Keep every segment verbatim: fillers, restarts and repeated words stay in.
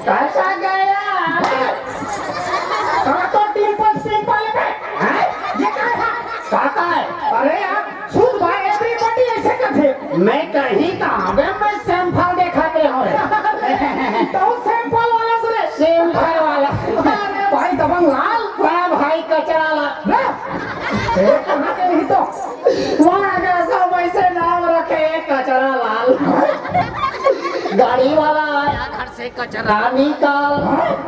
कैसा गया? हाँ, तो डिंपल सिंपल में, हैं? ये क्या है? काका है। अरे यार, सुन भाई, एवरीबॉडी ऐसे करथे। मैं कहीं कहाँ बे, मैं सैंपल देखा के हूँ। तो सैंपल वाला से रे। सैंपल वाला। अरे भाई दबंग लाल। बड़ा भाई कचरा लाल। ना? ये कहाँ के नहीं तो? वहाँ का सब ऐसे नाम रखे, कचरा लाल। गाड़ी वाला आया घर से कचरा निकाल,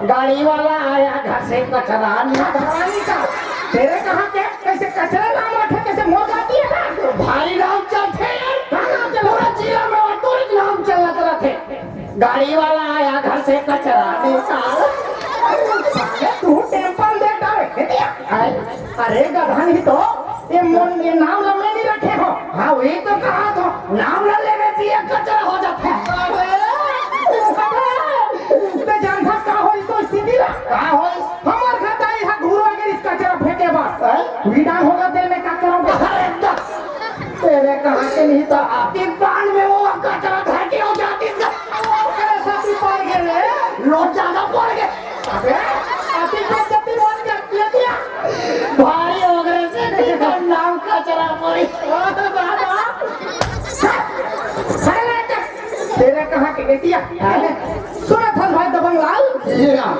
गाड़ी वाला आया घर से कचरा निकाल। कचरा निकाल। तेरे कहाँ के? कैसे कचरा नाम रखे, कैसे मोर जाती है ना? भारी नाम चलथे यार। का नाम चलथे? पूरा जिला में ऑटो एक नाम चलत रथे। गाड़ी वाला आया घर से कचरा निकाल। अरे तू टेम्पल दे डाले, हे दिया। अरे गधा नहीं तो, ये मन, ये नाम ला मैं नहीं रखे हो। हाँ, वही तो कहा तो, नाम ला लेवे से ये कचरा हो जाता है। ते जानथस का होइस तो स्थिति ला? का होइस? हमर घर दाई हा घुरवा गिरिस कचरा फेंके बर। हैं? विदान होगा तेल में का करोगे? अरे द-, तेरे कहाँ के नहीं तो आती बांध में वो कचरा धर के हो जाती। ओकरे साथी पड़ गए रे। लोग ज्यादा पड़ गए। अबे, आती बांध जब भी बांध कर दिया दिया। भारी ओकरे से नहीं तो नाम कचरा पड़ी। ओ तो बाबा। तेरे कहाँ के एतिया? सुनत हस भाई दबंग लाल? ये आ।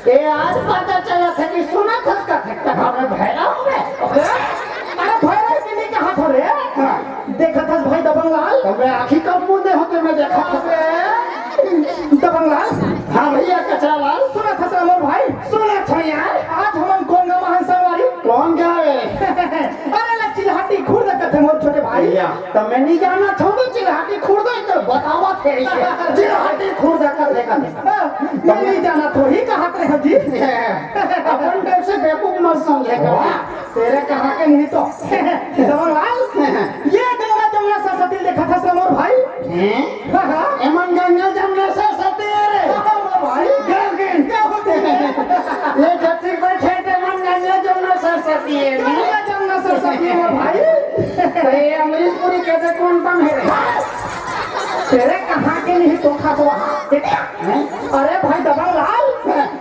ए, आज पता चलत हे कि सुनत हस का थे, का हमें भैरव में? अरे भैरव के नहीं कहा था रे। हाँ। देखत हस भाई दबंग लाल? तो मैं आँखी कब मूंदे होते मैं देखा था। अबे, दबंग लाल? हाँ भैया कचरा लाल। सुनत हस अमर भाई? सुनत हो यार। आज हमन कोन गाँव हन संगवारी? कौन गाँव है? अरे ला चिल्हाटी खुर्द कथे मोर छोटे भाई। भैया। त मैं नहीं जानत हूँ, तो चिल्हाटी खुर्द इधर बतावत हे इसे। चिल्हाटी खुर्द का देखा थे। हाँ, मैं नहीं जानत हूँ, ही कहा थे जी। अपन कैसे बेवकूफ मत समझे कर। वाह, तेरे कहाँ के नहीं तो। दबंग लाल, ये गंगा जमुना सरस्वती देखा था मोर भाई। हैं? हाँ, हाँ। एमन गंगा जमुना सरस्वती है रे। हाँ, हाँ, भाई। गलगिन। क्या होती है? ये जतिक बैठे थे मन गंगा जमुना सरस्वती है। गंगा जमुना सरस्वती है भाई। तो ये अमरीशपुरी कहते कौन कम है रे? तेरे कहाँ के नहीं तो खा तो वहाँ। हैं? अरे भाई दबंग लाल,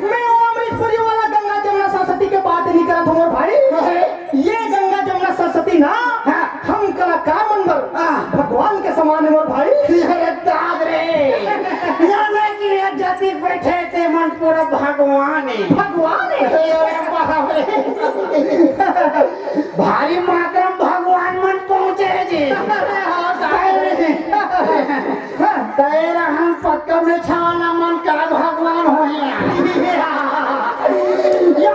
मैं वो अमरीशपुरी वाला गंगा जमुना सरस्वती के बात नहीं करत हूँ भाई। अरे। ये गंगा जमुना सरस्वती ना, हाँ। हम कलाकार मन बर, हाँ। भगवान के समान है मोर भाई। अरे दाद रे, या नहीं कि ये जतिक बैठे ते मन पूरा भगवान है। भगवान है? अरे बाप रे। भारी मात्रा में भगवान मन पहुँचे जी। अरे हाँ, दाद रे। हाँ। तैरा हम पक्का में छाना मन का भगवान हो है। या,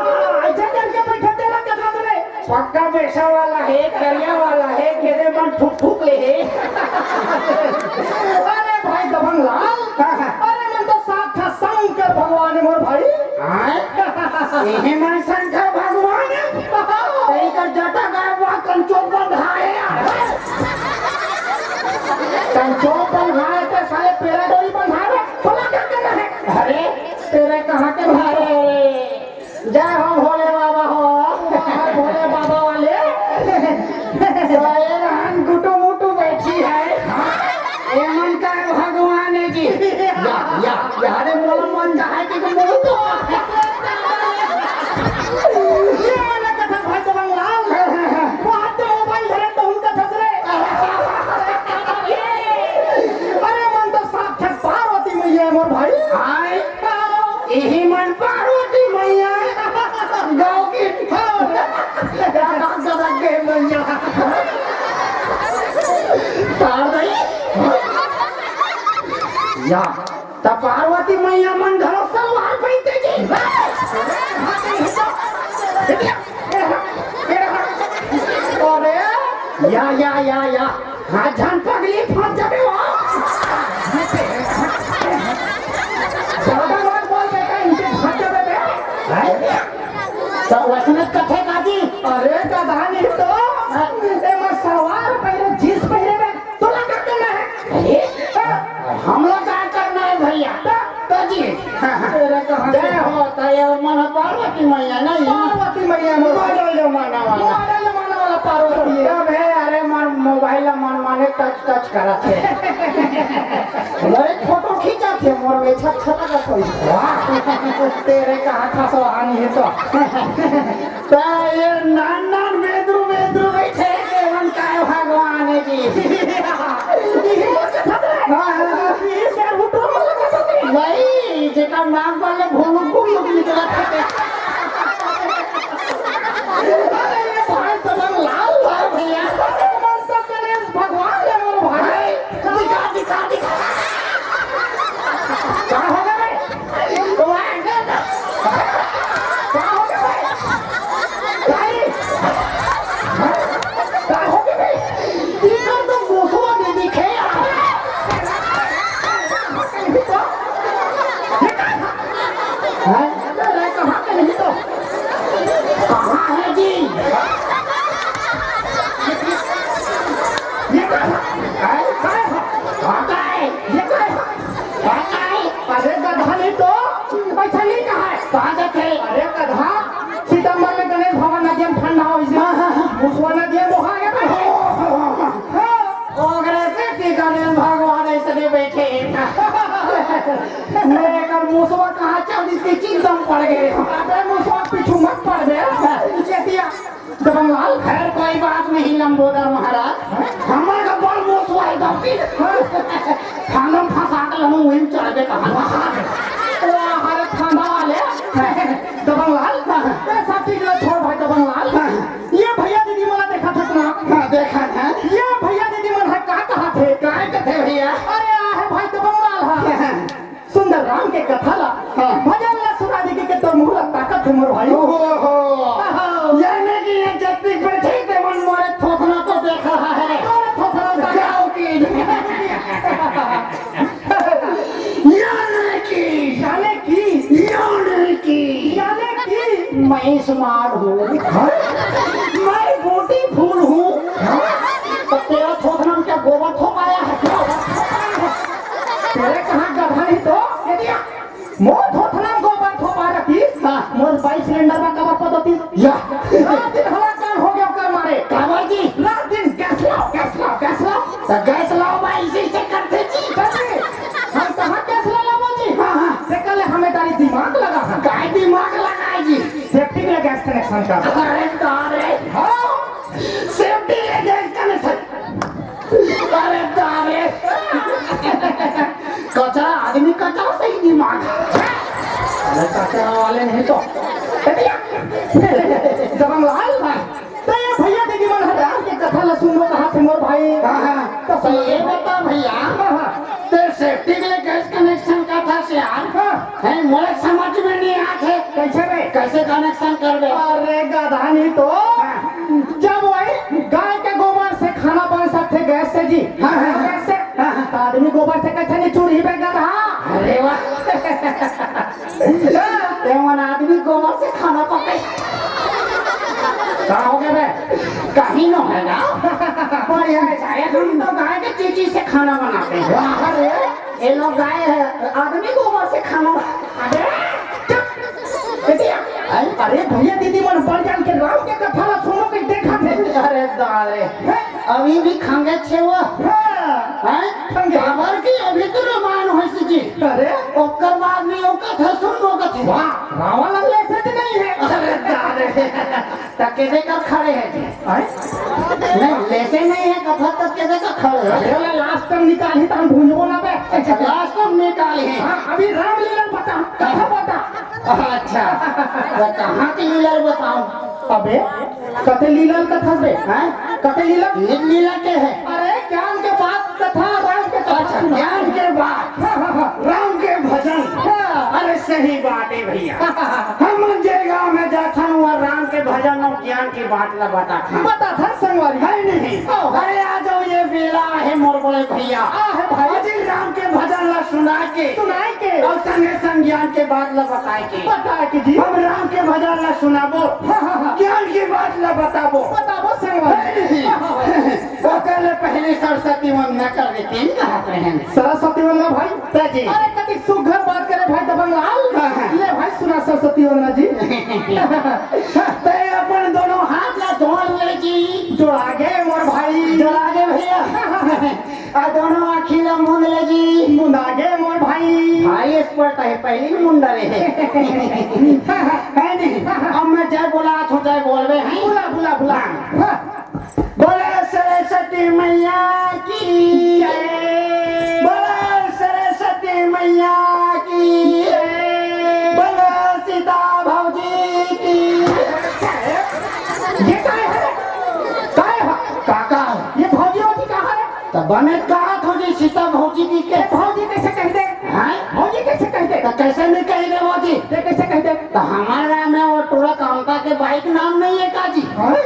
ऐसे करके बैठे तेरा कथा रे। पक्का बेसा वाला है, करिया वाला है, केदे मन फुक फुक ले है। अरे भाई दबंग लाल, अरे मन तो साक्षात शंकर भगवान है मोर भाई। आय? यही मन शंकर भगवान है। कहीं का जटा गायब हुआ, कंचो बंधाए। कंचो बंधाए तो साले पेरा डोरी बंधाए, थोड़ा क्या करना है? अरे, तेरे कहाँ के भाई? जय हो भोले बाबा हो। भोले बाबा वाले। तो ये रहन गुटू मुटू बैठी है। ये मन का भगवान है जी। या, या, या रे मोला मन चाहे कि मोर तो। ये वाला कथा भाई दबंग लाल। वो हाथ में मोबाइल धरे तो उनका धस रे। अरे मन तो साक्षात पार्वती मैया है मोर भाई। हाय। इही मन पार्वती मैया गाँव की। गदक गदक के मैया। तार दई। या, त पार्वती मैया मन घलो सलवार पहिनथे जी। अरे, या, या, या, या। हाँ, झन पगली फंस जाबे वो। ज्यादा मत बोल बेटा, इनके फंस जाबे बे। हैं? तो वसने कथे का जी? अरे, गधा नहीं तो। एमा सलवार पहिरे, जींस पहिरे बे। तोला का करना है? अरे, हमला का करना है भैया? तो, तो जी। तेरा कहाँ जय हो, तो ये मन पार्वती मैया नहीं। पार्वती मैया में मॉडल जमाना वाला। मॉडल जमाना वाला पार्वती है। तब है, अरे, मन मोबाइल ला मन माने टच टच करत है। वो एक फोटो खींचत मोर में छक छक लगत होई। वाह, तेरे कहाँ खसवा हानि हे तो। त ये नान नान बेदरू बेदरू बइठे हे, केवन काय भगवान हे जी। हाँ, हाँ। ये सर हुटो में लगत हे। वही, जेकर नाक वाले भुलुक भुलुक निकलत हे। अरे ये भाई तो मन लाल लाल भैया। मन तो गणेश भगवान हे मोर भाई। दिखा, दिखा, दिखा। का हो गे बे? का हो गे बे? भाई! का हो गे बे? इधर तो गोसवा दे दिखे यार। हैं? अरे, कहाँ के नहीं तो? कहाँ है जी? ये कहाँ? हैं? कहाँ है? कहाँ का है? ये कहाँ है? कहाँ का है? अरे गधा नहीं तो, ऐसा नहीं कहा है। कहाँ जाते हैं? अरे गधा, सितंबर में गणेश भगवान नदिया में ठंडा हो इसे। हाँ, हाँ, हाँ। मुसवा नदिया में बोहा गया था। हाँ। ओकरे से कि गणेश भगवान ऐसे नहीं बैठे हैं। मैं अगर मुसवा कहाँ चल, इसकी चिंता में पड़ गए। अबे मुसवा पीछू मत पड़ बे। चेतिया। दबंगलाल, खैर कोई बात नहीं लंबोदर महाराज, हमारे का बड़ मुसवा है गलती। फांदम फंसा के लहूं वहीं चढ़ के कहा। वाह, अरे फांदा वाले। दबंगलाल, ये सब चीज ला छोड़ भाई दबंगलाल। ये भैया दीदी मन ला देखा था ना? हाँ, देखा था। ये भैया दीदी मन ह का कहा थे? काय कथे भैया? अरे आ है भाई दबंगलाल हा। सुंदर राम के कथा ला, हाँ। भजन ला सुना दे के तो मुंह ला ताकत हे मोर भाई। ओहो हो। आहो। यानी कि ये जब तक बैठे थे मन मोरे थोथना को देख रहा है। मोरे थोथना को देख रहा है। गाँव की। यानी कि। यानी कि। यानी कि। यानी कि। मैं smart हूँ। हाँ? मैं beautiful हूँ। हाँ? तो तेरा थोथना में क्या गोबर थोपाया है? तेरे कहाँ गधा नहीं तो? ये दिया। मोर थोथना में गोबर थोपा रखी। हाँ। मोर बाईस सिलेंडर में कबर पदती। या। रात दिन हवा कान हो गया ओकर मारे। काबर जी? रात दिन गैस लाओ, गैस लाओ, गैस लाओ। तो गैस लाओ भाई, इसी से करते जी। करते। हम कहाँ गैस ला लाबो जी? हाँ, हाँ। ते कहले हमें तारी दिमाग लगा है। काय दिमाग लगा है जी? Septic ले गैस connection कर। अरे तारे। हाँ। Septic ले गैस connection। अरे तारे। कचरा आदमी कचरा सही दिमाग। अरे कचरा वाले नहीं तो। ए भैया। दबंगलाल। तो ये भैया दीदी मन ह राम के कथा ला सुनबो कहा थे मोर भाई। हाँ, हाँ। तो तो ये बता भैया, हाँ, हाँ। ते septic ले गैस connection का था से यार? हाँ। हैं, मोला समझ में नहीं आत हे। कैसे रे? कैसे connection कर दे? अरे गधा नहीं तो। हाँ। जब वही गाय के गोबर से खाना बन सकथे गैस से जी। हाँ, हाँ, हाँ। गैस से। हाँ, हाँ। तो आदमी गोबर से कैसे नहीं चूल्ही पे गधा? अरे वाह। ते मन आदमी गोबर से खाना पकाई। का हो गया बे? कहीं नो है ना? बढ़िया है, सारे हम तो गाय के चीची से खाना बनाते हैं। वाह रे। ये लोग गाय है, आदमी गोबर से खाना बना-, अबे, चुप। बेटिया, अरे, अरे भैया दीदी मन बढ़ जान के राम के कथा ला सुनो के देखा थे। अरे दारे। हैं? अभी भी खंगे छे वो। हाँ। हैं? खंगे। काबर की अभी तो रामायण होइस जी। अरे। ओकर बाद में ओकर था सुन लो कथे। वाह, रावण लेसे नहीं है। अरे दारे। त केदे कर खड़े है जी? हैं? नहीं, लेसे नहीं है कथा त केदे कर खड़े है? अरे वाला last में निकाल ही त हम भूंजबो ना बे। अच्छा, last में निकाल ही। हाँ, अभी रामलीला बता, कथा बता। अच्छा, त कहाँ के लीला बताऊं? अबे, कते लीला कथा बे? हैं? कते लीला? ये लीला के है? अरे, ज्ञान के बात कथा, राम के कथा अच्छा, सुना। ज्ञान के बात। हाँ, हाँ, हाँ। राम के भजन। हाँ। अरे, सही बात है भैया। हम जे गाँव में जाथन, वहाँ राम के भजन और ज्ञान के बात ला बताथन। बताथन संगवारी। है नहीं? हाँ। अरे, आ जाओ, ये बेला है मोर बड़े भैया। आ है भाई। अजी राम के भजन ला सुना के। सुनाए के। और संगे संग ज्ञान के बात ला बताए के। बताए के जी। हम राम के भजन ला सुनाबो। हाँ, हाँ, हाँ। ज्ञान के बात ला बताबो। बताबो संगवारी। है नहीं? हाँ, हाँ, हाँ। ओकर ले पहले सरस्वती वंदना कर देते हैं, कहा रहन। सरस्वती वंदना भाई। त जी। अरे कति सुघर बात करे भाई दबंगलाल। हाँ, हाँ। ले भाई सुना सरस्वती वंदना जी। ते अपन दोनों हाथ ला जोड़ ले जी। जोड़ा गे मोर भाई। जोड़ा गे भैया। आ दोनों आँखी ला मूंद ले जी। मुंदा गे मोर भाई। पड़ता है, पहली भी मुंडा रहे। है नहीं? अब मैं जय बोला, तो जय बोलबे हैं। बुला, बुला, बुला। हाँ। बोले सरस्वती मैया की जय। बोले सरस्वती मैया की जय। बोले सीता भौजी की। ये काय है? काय है? काका। ये भौजी वौजी कहाँ है? तो बने कहा थो जी सीता भौजी की के? ये भौजी कैसे कह दे? हैं? भौजी कैसे कह दे? तो कैसे नहीं कह दे भौजी? ये कैसे कह दे? तो हमारा में वो टोला कामता के बाइक नाम नहीं है का जी? हैं?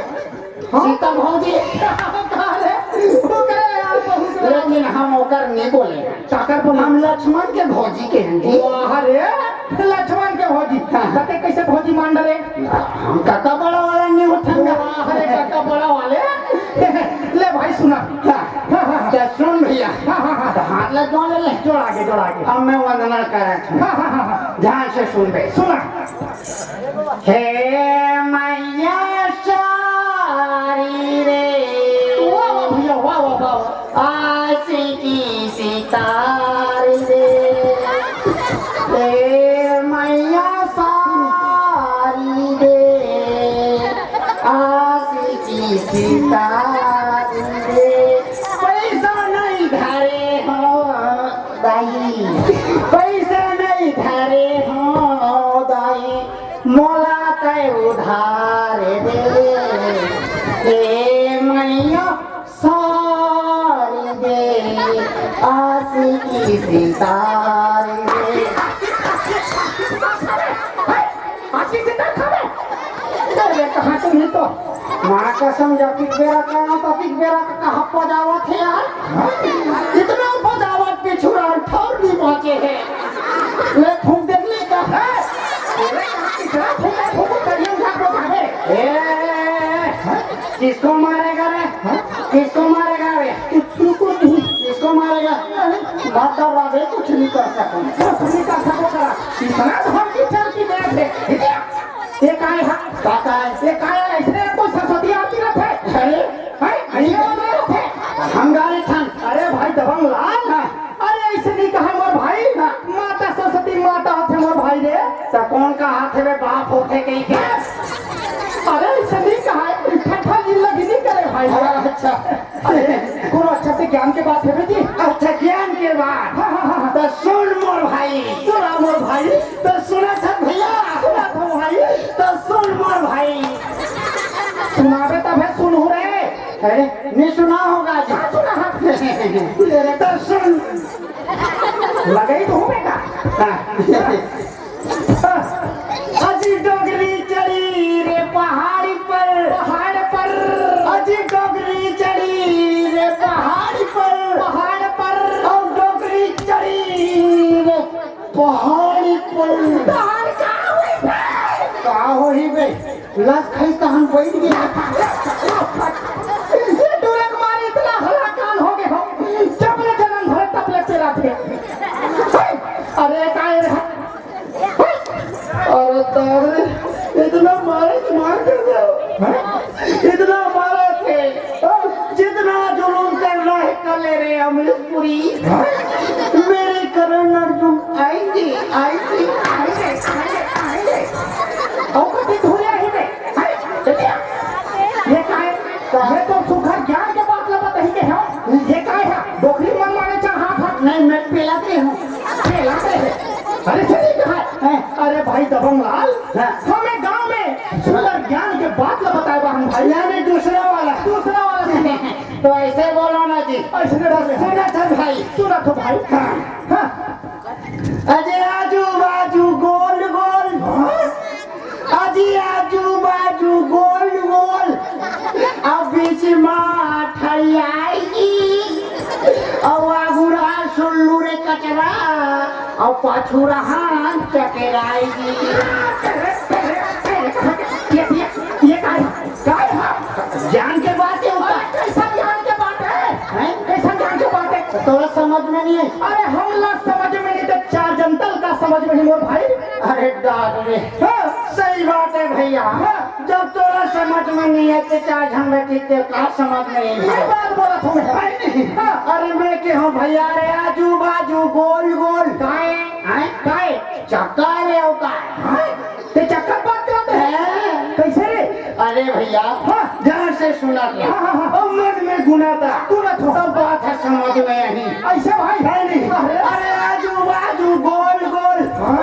हाँ? सीता भौजी। कहाँ रे? वो करे यार, बहुत करे। लेकिन हम ओकर नहीं बोले। काकर बोले? हम लक्ष्मण के भौजी के हैं जी। वाह रे, लक्ष्मण के भौजी। हाँ। तो ते कैसे भौजी मान डरे? हम काका बड़ा वाला नहीं उठेंगे। वाह रे, काका बड़ा वाले। ले भाई सुना। हाँ। हाँ, हाँ, हाँ। तो सुन भैया। हाँ, हाँ, हाँ। तो हाथ लग जोड़ ले। जोड़ आगे, जोड़ आगे। अब मैं वंदना करा। हाँ, हाँ, हाँ, हाँ। ध्यान से सुन बे। सुना। हे मैया सारी रे। वाह, वाह भैया, वाह, वाह, वाह, वाह। आशिकी सितार रे। हे मैया सारी रे। आशिकी सितार रे। पैसा नहीं धरे हो दाई, पैसा नहीं धरे हो दाई, मोला तै उधार दे। हे मैया सारी दे, आशिकी सितार दे। आशिकी सितार खावे। अरे कहाँ तुम ही तो। माँ कसम, जब पिक बेरा का, तो पिक बेरा का कहाँ पजावत है यार? इतना पजावत पिछुरा ठौर नहीं पहुँचे है। ले फूंक देख ले का। अरे कहाँ इतना फूंका फूंक करिए उठा को भागे। ए, किसको मारेगा रे? किसको मारेगा रे? किसको नहीं। किसको मारेगा? मत डरवा बे, कुछ नहीं कर सकूँ। कुछ नहीं कर सको करा। इतना धमकी चल की दे थे। ये काय है? का काय? ये काय है? इसने कोई सरस्वती आरती रथे? अरे, हैं? ये वाला रथे? हम गा रहे थन। अरे भाई दबंग लाल, हाँ। अरे ऐसे नहीं कहा मोर भाई। हाँ। माता सरस्वती माता होथे मोर भाई रे। तो कौन का हाथ में बाप होथे कहीं के? अरे ऐसे नहीं कहा है, ठट्ठा जिल्ला भी नहीं करे भाई। हाँ, अच्छा। अरे, कोनो अच्छा से ज्ञान के बात है जी? अच्छा, ज्ञान के बात। हाँ, हाँ, हाँ, हाँ। तो सुन मोर भाई। सुना मोर भाई। तो सुना था भैया। सुना था भाई। तो सुन मोर भाई। सुनाबे तभे सुनहूँ रे। अरे, नहीं सुना होगा जी। हाँ, सुना है। तो सुन। लगाई तो हूँ बेटा। हाँ। अजी डोकरी चढ़ी रे पहाड़ी पर। पहाड़ पर। अजी डोकरी चढ़ी रे पहाड़ी पर। पहाड़ पर। और डोकरी चढ़ी रे पहाड़ी पर। पहाड़ का होई बे? का होई बे? लस खाई तो हम बैठ गए। ये डोरा के मारे इतना हलाकान हो गए हो। जब ले जन्म धरे तब ले पेला थे। अरे काय रे? अरे तारे, इतना मारे तो मार कर दो। इतना मारा थे, जितना जुलूम करना है कर ले रे अमरीशपुरी। मेरे करण अर्जुन आएंगे, आएंगे, आएंगे, आएंगे, आएंगे। और कभी धुरिया ही में। ये काय? ये तो सुखर ज्ञान के बात लबत ही के हो। ये काय है? डोकरी मन मारे चाह हाथ हाथ। नहीं, मैं पेलाते हूँ। पेलाते हैं। अरे चलिए कहा है। हैं? अरे भाई दबंग लाल, हाँ। हमें गांव में सुंदर ज्ञान के बात ला बताए बा हम भाई। यानी दूसरा वाला। दूसरा वाला सुना। तो ऐसे बोलो ना जी। ऐसे नहीं बोले। सुना था भाई। सुना था भाई। हाँ। हाँ। अजय आजू बाजू गोल गोल। हाँ? अजी आजू बाजू गोल गोल, अब बीच मा ठड़ियाएगी, अउ आगू रहा सुल्लू रे कचरा, अउ पाछू रहा चकराएगी। ये, ये, ये काय है? काय है? ज्ञान के बात है ऊपर। अरे, कैसा ज्ञान के बात है? हैं? कैसा ज्ञान के बात है? तो तोरा समझ में नहीं है। अरे, हम ला समझ में नहीं, तो चार जनता का समझ में ही मोर भाई। अरे, डाक रे। हाँ। सही बात है भैया। हाँ। जब तोरा समझ में नहीं है, तो चार झन बैठी, ते का समझ में नहीं ये है? बात बोला था मैं। है नहीं? हाँ। अरे, मैं के हूँ भैया रे, आजू बाजू गोल गोल। काय? आय? काय? चक्कर आय अउ काय? हाँ? ते चक्कर बात करत हे? हैं? कैसे रे? अरे भैया, हाँ। ध्यान से सुनत रह। हाँ, हाँ, हाँ। अउ मन में गुनत रह। गुनत रह। तब बात ह समझ में आही। अइसे भाई? हे नहीं? अरे। अरे आजू बाजू गोल गोल। हाँ?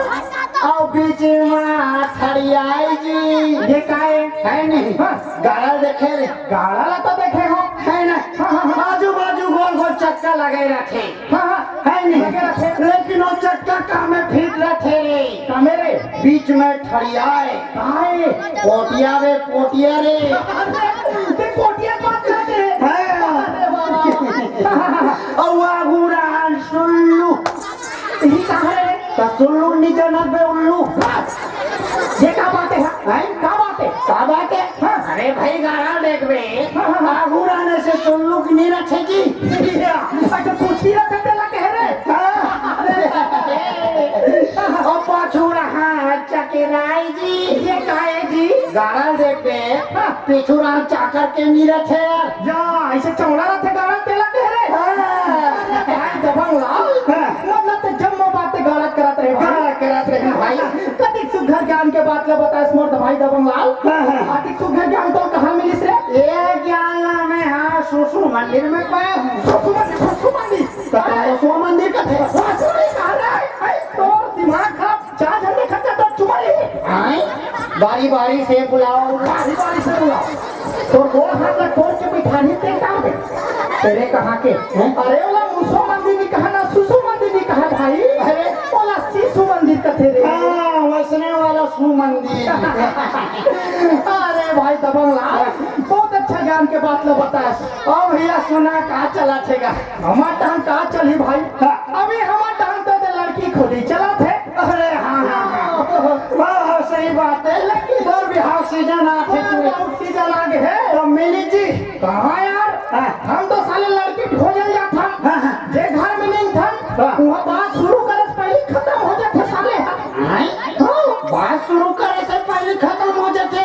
अउ बीच में थरियाई जी। ये काय? हे नहीं? हाँ। गाड़ा ल देखे रे? गाड़ा ला तो देखे हों। हे ना? हाँ, हाँ, हाँ। आजू बाजू गोल गोल चक्का लगे रथे। हाँ, हाँ। हे नहीं? लगे रथे। लेकिन वो चक्का कामे फिट रथे रे। कामे रे? बीच में थरियाए। काय? पोटिया रे, पोटिया रे। ते पोटिया बात करत हे? हाँ। अरे वाह। अउ आगू रहन सुल्लू। ये कहाँ रे? त सुल्लू नी जानत बे उल्लू। ये का बात हे? हैं? का बात हे? का बात हे? हाँ। अरे भाई, गाड़ा देखबे, हाँ, हाँ, हाँ। आगू रहने से सुल्लू के नी रखे जी। अच्छा, कुछ ही रखे तेला कहे रे। हाँ। अउ पाछू रहा चकेराई जी। ये काय हे जी? गाड़ा देखबे, हाँ। पीछू रहा चाकर के नी रखे यार। या, अइसे चौड़ा रथे गाड़ा तेला कहे रे। हाँ। अरे भाई दबंग लाल, हाँ। मतलब ते जम्मो बात ते गाड़ा करत रहे भाई। गाड़ा करत रहे भाई। कतिक सुघर ज्ञान के बात ला बतास मोर भाई दबंग लाल। हाँ, हाँ। अतिक सुघर ज्ञान तो कहाँ मिलिस रे? ये ज्ञान ला मैं हाँ सुसु मंदिर में पाया हूँ। सुसु मंदिर, सुसु मंदिर। कहाँ है? सुसु मंदिर का थे। सुसु मंदिर कहाँ रे? भाई, तो दिमाग खराब। चार झन देखत जा तो चुमा ले। आय? बारी बारी से बुलाओ। बारी बारी से बुलाओ। तोर गोड़ हाथ ला तोड़ के बिठानी ते काम है। तेरे कहाँ के? हैं? अरे ओला मुसो मंदिर नी कहा ना, सुसु मंदिर नी कहा भाई। अरे? ओला सीसु मंदिर कथे रे। हाँ, वैसने वाला सु मंदिर। अरे भाई दबंग लाल, बहुत अच्छा ज्ञान के बात ला बतास। अब भैया सुना का चला थेगा। हमार टहन का चलही भाई? हाँ। अभी हमार टहन तो दे लड़की खोजी चला थे। अरे हाँ, हाँ, हाँ। वाह, सही बात है। लड़की तोर बिहाव सीजन आथे हाँ, तू। बिहाव सीजन आ गए है। तो मिली जी। कहाँ यार? हाँ। हम तो साले लड़की खोजल जात हन। हाँ, हाँ। जे घर में नहीं थन, हाँ। वहाँ बात शुरू करे से पहले खत्म हो जाथे साले। हाँ? हाँ। बात शुरू करे से पहले खत्म हो जाथे।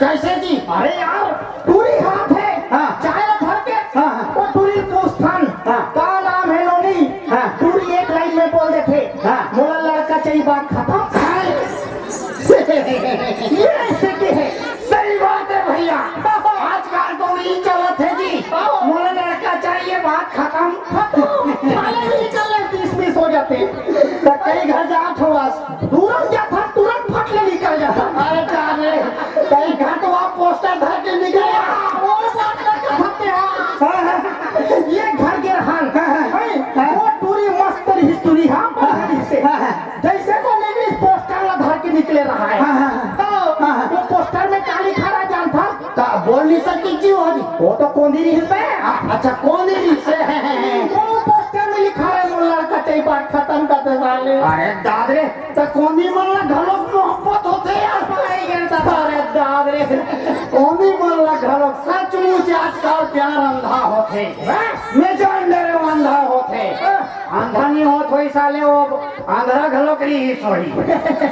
कैसे जी? अरे यार, टूरी हाथ है, हाँ। चाय ला धर के, हाँ, हाँ। वो टूरी पूछथन, हाँ। का नाम है नोनी? हाँ। टूरी एक लाइन में बोल देथे, हाँ। मोला लड़का चाहिए, बात खत्म। हाँ। ये स्थिति है। सही बात है भैया, आजकल तो नहीं चलत है जी, हाँ। मोला लड़का चाहिए, बात खत्म। खत्म। साले भी निकल ले, बीस बीस हो जाते। तो कई घर जा थोड़ा तुरंत जाता, तुरंत फट ले निकल जाता। अरे का रे, कहीं घटवा पोस्टर धर के निकले। वो बात करके फटते हैं। ये घर के रहन, हाँ, हाँ। हैं? हाँ। वो टूरी मस्त रही, टूरी, हाँ, बढ़िया से। हाँ, हाँ। जैसे वो इंग्लिश पोस्टर ला धर के निकले रहा है। हाँ, हाँ, हाँ। तो हाँ, हाँ। वो पोस्टर में का लिखा रहा जानता? का बोल नहीं सकती जी वो जी। वो तो कोंदी रही है। अच्छा, कोंदी रही से। वो पोस्टर में लिखा रहा है, वो लड़का चाहिए, बात खत्म कर दे साले। अरे दादरे, त कोंदी मन ला घलोक मोहब्बत होथे यार। भाई, ये तो अरे दादरे, कोंदी मन ला घलोक सचमुच आजकल प्यार अंधा होथे। हाँ। मैं जान डरे अंधा होथे। हाँ। अंधा नहीं होत होई साले, वो अंधरा घलोक नहीं ही सोई।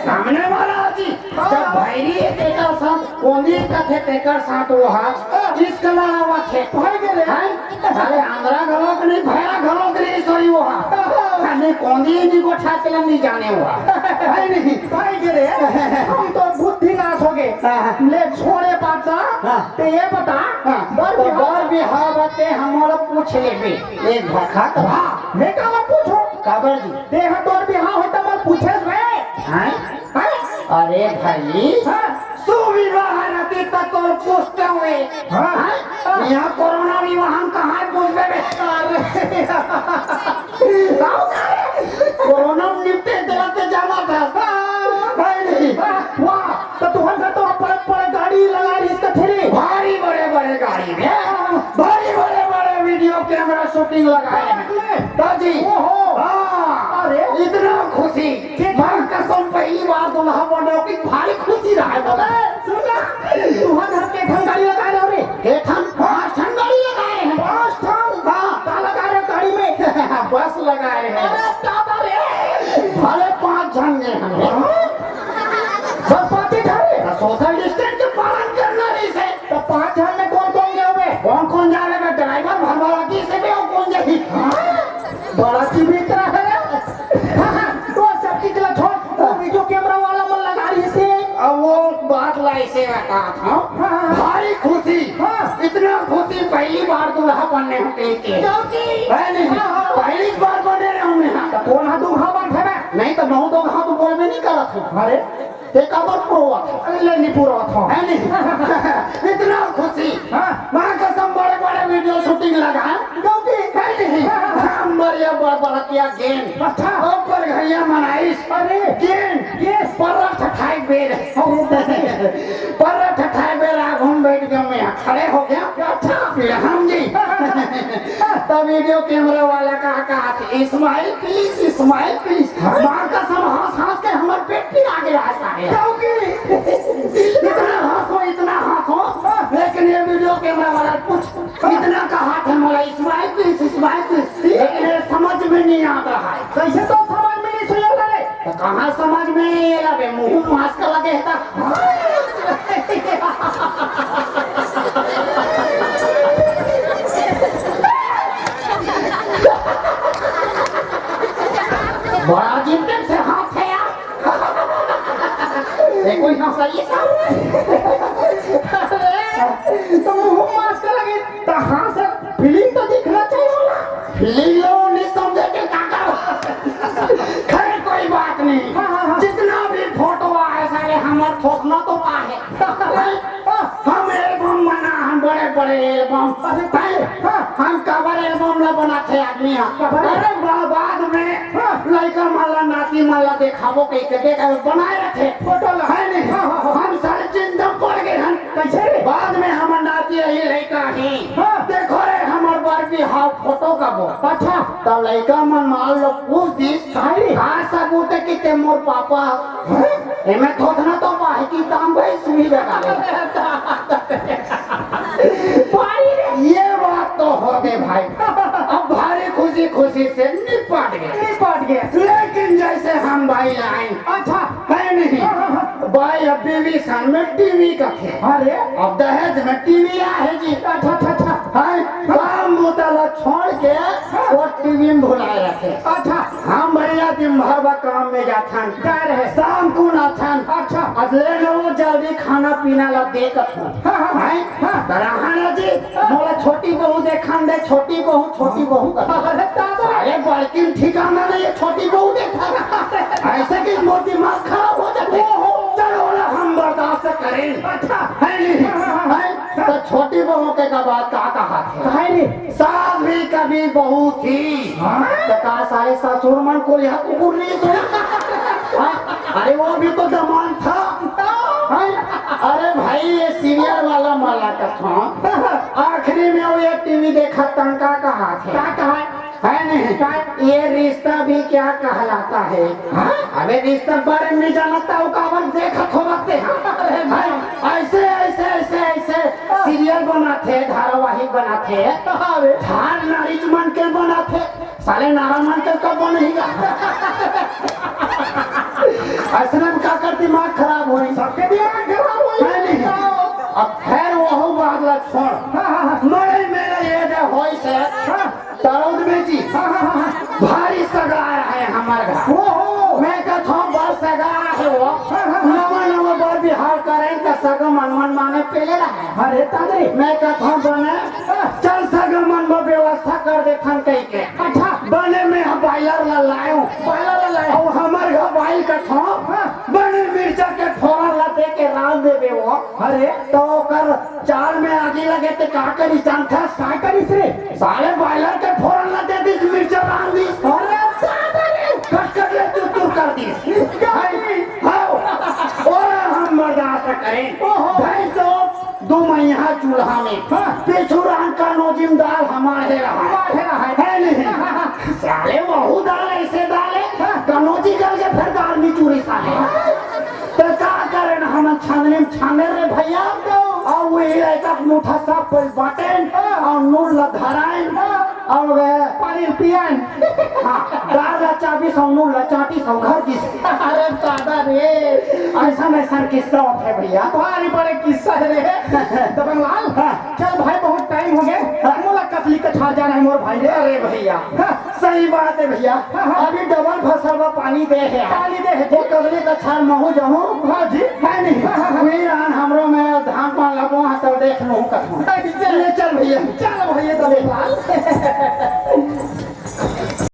सामने वाला जी, जब भैरी तेकर साथ कोंदी कथे तेकर साथ वो हा, हाँ। जिसका लड़ावा थे। भाई के रे। हैं? साले अंधरा घलोक नहीं, भैरा घलोक नहीं सोई वो हा। हाँ। खाली कोंदी नहीं को ठाकलन नहीं जाने हुआ। है नहीं? भाई के रे, हम तो बुद्धि नाश हो गए। हाँ। ले छोड़े बात ला, हाँ। ते ये बता, हाँ। बर तो बिहाव बर बिहाव बाते हमोला पूछ लेबे। एक भखा तो हाँ, मैं काबर पूछो? काबर जी? ते हा तोर बिहाव होता मैं पूछे रे। हैं? हैं? अरे भाई, हाँ। सुविवाह रहती त तोर पूछते हुए। हाँ। हैं? हाँ। यहाँ कोरोना विवाह हम कहाँ पूछबे बे? अरे। कोरोना में निपटे तेरा ते जाना था। हाँ। है नहीं? हाँ, वाह, तो तुहर घर तो बड़े बड़े गाड़ी लगा रही इसका ठेले। भारी बड़े बड़े गाड़ी में, भारी बड़े बड़े वीडियो कैमरा शूटिंग लगाए हैं। बाप रे। दादी। ओहो। हाँ। अरे। इतना खुशी। के माँ कसम, पहली बार दूल्हा बने हो कि भारी खुशी रहा है बोला। अरे, सुन ना, तुहर घर के ठन गाड़ी लगा रहे हो रे? के ठन? पाँच ठन गाड़ी लगाए हैं। पाँच ठन? हाँ। का लगा रहे हो गाड़ी में? बस लगाए हैं। अरे दादा रे। भले पाँच झन गए हम। हाँ? बस पाँच ही ठन रे? तो सोशल डिस्टेंस के पालन करना नहीं से। तो पाँच झन में कौन कौन गए हुए? कौन कौन जा रहे हैं? ड्राइवर भरवा की से भी और कौन जाही? हाँ? बड़ा चीज भी इतना है। हाँ, हाँ, तो सेवा करत हूँ। हाँ, हाँ। भारी खुशी। हाँ। इतना खुशी, पहली बार दूल्हा बनने हूँ कह के। क्योंकि है नहीं? हाँ, हाँ। पहली बार बने रहूँ मैं। तो कौन हा दूल्हा बनथे बे? नहीं तो मैं दूल्हा तो बोलबे नहीं करत हूँ। अरे? ते काबर पुरोवत हूँ? अरे, ले नहीं पुरोवत हूँ। है नहीं? इतना खुशी। हाँ। माँ कसम, बड़े बड़े वीडियो शूटिंग लगा। क्योंकि है नहीं? हाँ, हाँ, हाँ। हम बढ़िया बड़-, बड़किया गेंद। अच्छा। ऊपर घड़िया मनाइस। अरे। गेंद। Yes। पर्रा ठठाई बेर। अरे, दादा। पर्रा ठठाए बेर आगू म बैठ गया, मैं खड़े हो गया। अच्छा। फिर हम जी। तो वीडियो कैमरा वाला का कहा थे, "Smile please, smile please।" हाँ? माँ कसम, हंस हंस के हमर पेट पिरा गया है सारे। क्योंकि इतना हंसो, इतना हंसो, लेकिन ये वीडियो कैमरा वाला पूछ, इतना कहा थे मोला, "Smile please, smile please।" लेकिन ये समझ में नहीं आ रहा है। कैसे तो समझ में नहीं सुन रहा है? तो कहाँ समझ में ये लगे, मुंह मास्क लगे है तो। बड़ा अजीब टाइप से हाथ है यार। ये कोई हंसा ये सब? अरे, तो मुंह मास्क लगे, तो हाँ सर, फिल्म तो दिखना चाहिए ना। फिल्म लो नहीं समझे के काका। खैर, कोई बात नहीं। हाँ, हाँ, हाँ। जितना भी फोटो आए सारे हमार थोथना तो पाए। हाँ। हम एल्बम बना, हम बड़े बड़े एल्बम। अरे, हैं? हाँ। हम कवर एल्बम ला बनाथे आदमी हा। कवर? अरे बा-, बाद में हाँ। लइका मन ला, नाती मन ला देखाबो कहिके देख, बनाए रथे। फोटो ला। है नहीं? हाँ, हाँ, हाँ। हम सारे चिंता पड़ गए हन। कैसे रे? बाद में हमर नाती रही, लइका ही। हाँ। देखो रे, हमर बर बिहाव फोटो कबो। अच्छा। त लइका मन मान लो पूछ दिस, काहे रे? का सबूत है कि ते मोर पापा? हैं? एमे थोथना तो पाहे कि दाम भाई सुई लगा ले। भाई रे। ये बात तो हो गए भाई। अब भारी खुशी खुशी से निपट गए। निपट गए। लेकिन जैसे हम भाई आए, अच्छा। है नहीं? हाँ, हाँ, हाँ। भाई अब बीवी सन में टीवी का थे। अरे। अब दहेज में टीवी आहे जी। अच्छा, अच्छा, अच्छा। है? काम बुता ला छोड़ के वो टीवी में भुलाए रखे। अच्छा। हम भैया दिन भर बा काम में जाथन। जा रहे। शाम को आथन। अच्छा। अब ले लो जल्दी खाना पीना ला दे कथन। हाँ, हाँ, हाँ। हैं? हाँ। त रहा ना जी, मोला छोटी बहू देखान दे, छोटी बहू, छोटी बहू कर। अरे दादा। अरे बड़किन ठिकाना नहीं है, छोटी बहू देखा। ऐसे कि मोर दिमाग खराब हो जाथे। ओहो। चलो ना, हम बर्दाश्त करें। अच्छा। है नहीं? हाँ, हाँ, हाँ। है? तो छोटी बहू के का बात का कहा थे? काहे रे? सास भी कभी बहू थी। हाँ? तो का सारे ससुर मन को यहाँ कुकुर नहीं सोई? हाँ? अरे वो भी तो दमान था। हाँ? अरे भाई, ये सीरियल वाला माला का था। आखिरी में वो ये टीवी देखा तंका कहा थे। का कहा? है नहीं? का? ये रिश्ता भी क्या कहलाता है? हाँ? अबे रिश्ता के बारे में नहीं जानता, वो काबर देखत हो बातें? अरे भाई, ऐसे, ऐसे, ऐसे, ऐसे सीरियल बनाथे, धारावाहिक बनाथे, अरे। धार नारिच मन के बनाथे, साले नारा मन के कब बनही गा? ऐसे में का कर दिमाग खराब होई? सबके दिमाग खराब होई। है नहीं? अब खैर, वहू बात ला छोड़। हाँ, हाँ, हाँ। मड़ई मेला ये जे होई से, हाँ। तरौद में जी, हाँ, हाँ, हाँ, हाँ। भारी सगा आए हे हमर घर। ओहो। मैं कथों बर सगा आए हे वो। हाँ, हाँ, हाँ। नवा नवा बर बिहाव करें त सगा मन मन माने पेले रहे। अरे तादरी। मैं कथों बने, हाँ। चल सगा मन बर व्यवस्था कर देथन कहिके। अच्छा। बने मैं ह बायलर ला लायो। बायलर ला लायो। अउ हमर घर बायल कथों, हाँ। बने मिर्चा के फोरन ला दे के रांध देबे वो। अरे। त ओकर चाल में आगी लगे ते का करिस जानथस? का करिस रे? साले बायलर के फोरन ला दे दिस, मिर्चा रांध दिस। अरे दादा रे! कट कट ले चुर चुर कर दिस। का करिस? हाँ। ओला हम बर्दाश्त करें। ओहो। भैंसो, दो महीना चूल्हा में। हाँ। पीछू रांध का नोजिम दाल हमार हे रहा। हमार हे रहा। है नहीं? साले वहू दाल ऐसे दाल है, हाँ। कनोजी गल के फिर दाल नहीं चूरी साले। तो का करे ना, हम छानने में छाने रे भैया। और वही लड़का मुठा सब कोई बाटेन, हाँ। और नून ला धराएन, हाँ। और वे पानी पियाएन। हाँ, दाल ला चाबी सौ नून ला चाटी सौ घर की। अरे दादा रे, ऐसा ऐसा किस्सा होता है भैया। भारी बड़े किस्सा है रे। दबंगलाल, हाँ। चल भाई, बहुत टाइम हो गए, हाँ। मोला कतली कछार जाना है मोर भाई रे। अरे भैया, हाँ। सही बात है भैया। हाँ, हाँ। अभी डबल फसल में पानी दे है। पानी दे है। वो कतली कछार महू जाऊँ। हाँ जी। है नहीं? हाँ, हाँ, हाँ। वही रहन हमरो चलो, हम कथन। ले चल भैया। चल भैया, तो ले।